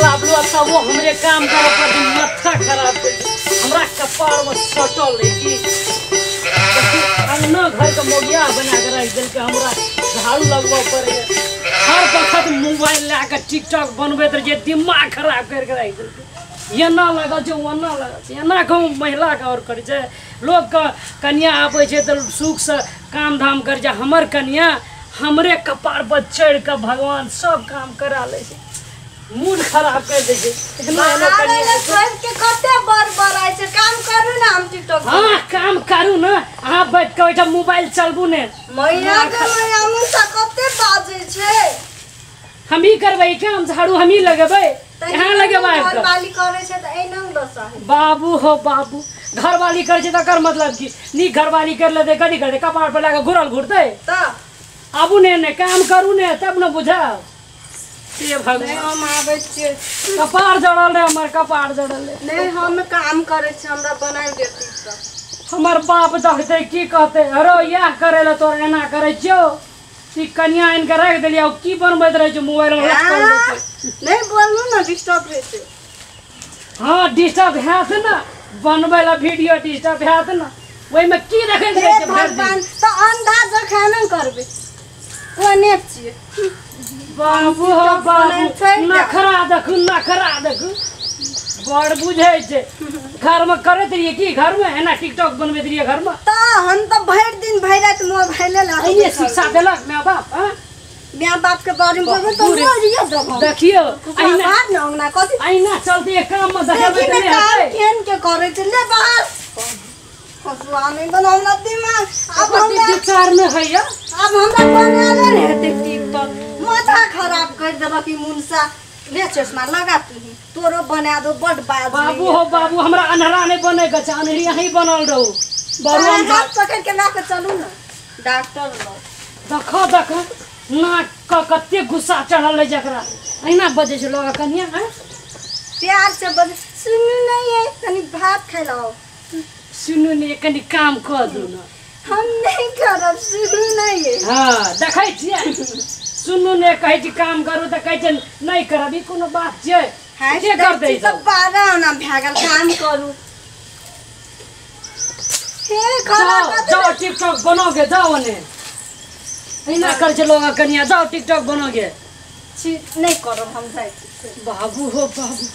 लाबलू तब वो हमरे काम करे पर माथा खराब कर हमरा कपार में सटल है कि अंगना घर के मोगिया बना के रख देलकै। हमरा झाड़ू लगबऽ पड़े हर वक्त मोबाइल लए के टिकटॉक बनबैत रहे दिमाग खराब करके रख देलकै। एना लगल छै ओना लगल छै एना कहूँ महिला के और करै छै। लोकके कनिया आबै छै तऽ सुखसँ काम धाम करै छै, हमर कनिया हमरे कपार पर चढ़ि कऽ भगवान सब काम करा लै छै, मूड खराब कर दै छै। काम करू ना हम टिकटॉक। हाँ काम करू ना, अहाँ बैठ के ओहिठाम मोबाइल चलबू ने। मैया के मैया मुसा कते बाजै छै। हमही करबै काम, झाड़ू हमही लगेबै, यहाँ लगेबै। घरवाली करै छै तऽ एना दशा है। बाबू हो बाबू, घरवाली करै छै तकर मतलब की? नीक घरवाली कर लेतै कथी करतै? कपार पर लए कऽ घुरल घुरतै? तऽ आबू ने ने काम करू ने तब ने बुझाउ। हे भगवान हम आबै छियै। कपार जड़ल रहे हमर, कपार जड़ल रहे। नहीं हम काम करै छी, हमरा बनाइ दे टिकटॉक। हमर बाप देखतै की कहतै? अरे इएह करै लए तोरा एना करै छियौ कि कनिया आनि कऽ राखि देलियै, की बनबैत रहै छै मोबाइल में लटकल रहै छै। नहीं बोलू ना डिस्टर्ब होइ छै। हाँ डिस्टर्ब हैत ने, बनबै लए वीडियो डिस्टर्ब हैत ने, ओहिमे की देखैत रहै छै भरि दिन? तऽ अंधा जखन करबै कोने छियै। बाबू हो बाबू, नखरा देखू नखरा देखू, बड़ बुझै छै। घरमे करैत रहियै की? घरमे एना टिकटॉक बनबैत रहियै घरमे? तऽ हम तऽ भरि दिन भरि राति मोबाइले लऽ एहिने शिक्षा देलक my बाप? हाँ my बाप के बारे में बोलबै तऽ मरिए देब। देखियौ अहिना ना अंगना कथी अहिना चलते काम में देखेबै तऽ नहि हेतै। केहन के करै छै ले बाहर खसुआ नहि बनाउ ना दिमाग। आब हमरा विचार नहि होइया, आब हमरा बनाले नहि हेतै टिकटॉक। माथा खराब कर देलक ई मुनसा। ले चश्मा लगा तू, तोरो बना दो बड बाज। बाबू हो बाबू, हमरा अन्हरा नहि बनै के छै, अन्हरी अहीं बनल रहू। बाबू हाथ पकड़ के ला के चलू ना डॉक्टर लग। देखो देखो नाक के कते गुस्सा चढ़ल है जकरा, अहिना बजै छै लोग कनिया। हैं प्यार से बज सुनू नहीं है, कनी भात खाइ सुनू नहीं, कनी काम कऽ दू ना। हम नहीं करब, सुनू नहीं है। हाँ देखै छियै सुनू ने कहै छी काम करू तऽ कहै छै नहि करब, ई कोनो बात छै? के कर दै सब 12 आना भए गेल काम करू। हे खाना जाओ टिकटॉक बनोगे, जाओ ने एना करै छै लोग कनिया, जाओ टिकटॉक बनोगे। छी नहीं करब हम जाइ छी। बाबू हो बाबू,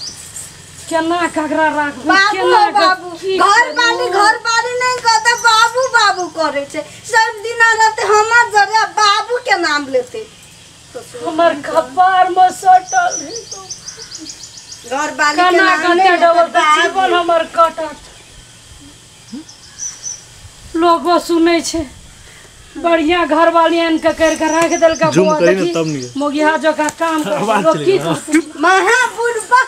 केना ककरा राखबू? केना बाबू घर वाली नहीं कहते, बाबू बाबू करै छै सब दिन रहते हमर जरिया बाबू के नाम लेते। हमर कपार में सटल घर वाली के नाम ले जीवन हमर कटत। लोगो सुनै छै बढ़िया घरवाली आनि के कर के राखि देलकै। मोगिया जकाँ काम की महा बुड़बक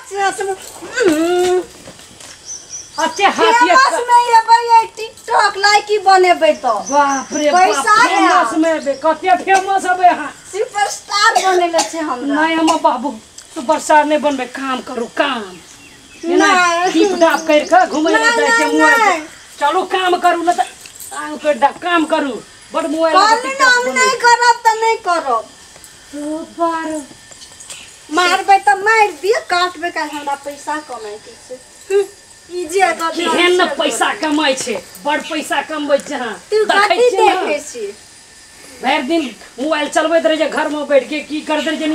अते हाथिया में एबै टिकटॉक लाइकी बनेबै तऽ बाप रे पैसा फेमस में एबै, कते फेमस हेबै अहाँ? सुपरस्टार बनेले छै हमरा। नहीं हम बाबू सुपरस्टार नहीं बनबै, काम करू काम। टिप टाप कर के घुमै लए जाइ छै मोबाइल। चलू काम करू न तऽ आंग पेट दा काम करू। बड़ मोबाइल हम नहीं करब तऽ नहीं करब। बार मारबै तऽ मारि दिअ, काटबै काल्हि हमरा पैसा कमाइ के छै। ई जे केहन न पैसा कमाइ छै, बड़ पैसा कमबै छै। हाँ तू कथी देखै छी? भरि दिन मोबाइल चलबैत रहै छै घर में बैठ के, की करैत रहै छै?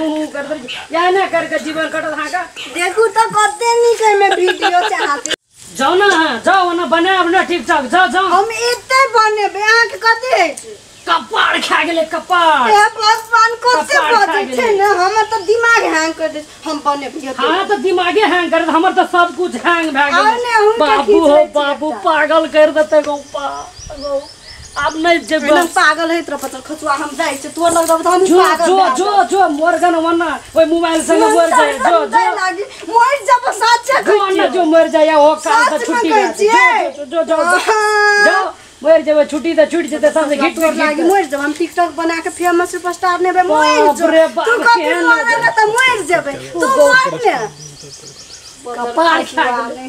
हूँ करैत रहै छै, इएह ने करके जीवन कटत अहाँके। देखू तऽ कते नीक एहिमे वीडियो छै अहाँके। जाउ ने अहाँ, जाउ ओना बनायब ने टिकटॉक, जाउ जाउ। हम एते बनेबै, अहाँके कते होइ छै? कपार खा गेलै कपार। हे भगवान कते बजै छै ने, हमर तऽ दिमाग हैंग कर दै। हम बनेबै। हाँ तऽ दिमागे हैंग कर, हमर तऽ सब कुछ हैंग भए गेलै। बाबू हो बाबू, पागल कर देतै गौ पागल। आब नहीं जेबै पागल होइत रह पचल खसुआ। हम जाइ छी तोर लग रहब तऽ हम पागल। जो जो जो मरगन वना ओइ मोबाइल संग मर जाय। जो जो मर जब सच्चे कहै छी जो मर जाय ओ काल त छुट्टी जो जो जो जो मर जेबै, छुट्टी त छूट जेतै सब से घिट लागी मर जब। हम टिकटॉक बना के फेमस सुपरस्टार नेबै मर जो। तू कथी मरले त मर जेबै, तू मर ने कपार खा गेलै।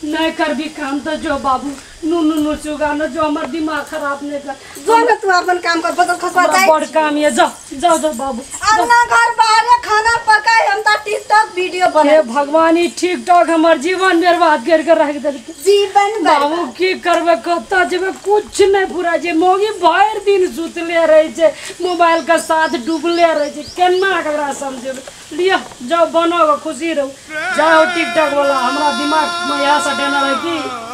नहीं करबी काम तो जो बाबू नु नु नु चुगा न जो हमर दिमाग खराब नहीं कर। जो न तू अपन काम कर बदल खसवा जाय बड़ काम ये। जाओ जाओ जाओ बाबू। अंगना घर बाहरे खाना पकाय हम त टिकटॉक वीडियो हे बने। भगवान, ई टिकटॉक हमर जीवन बर्बाद कर के राख देलकै। जीवन बाबू बर्बाद। की करबै, कतऽ जेबै, कुछ नहि पूरा छै। मौगी भरि दिन सुतले रहै छै, मोबाइल के साथ डूबले रहै छै, केना ककरा समझेबै? लिअ जाउ, बनाउ, खुशी रहू। जाओ टिकटॉक वाला, हमरा दिमाग में इएह सटेना रहै की।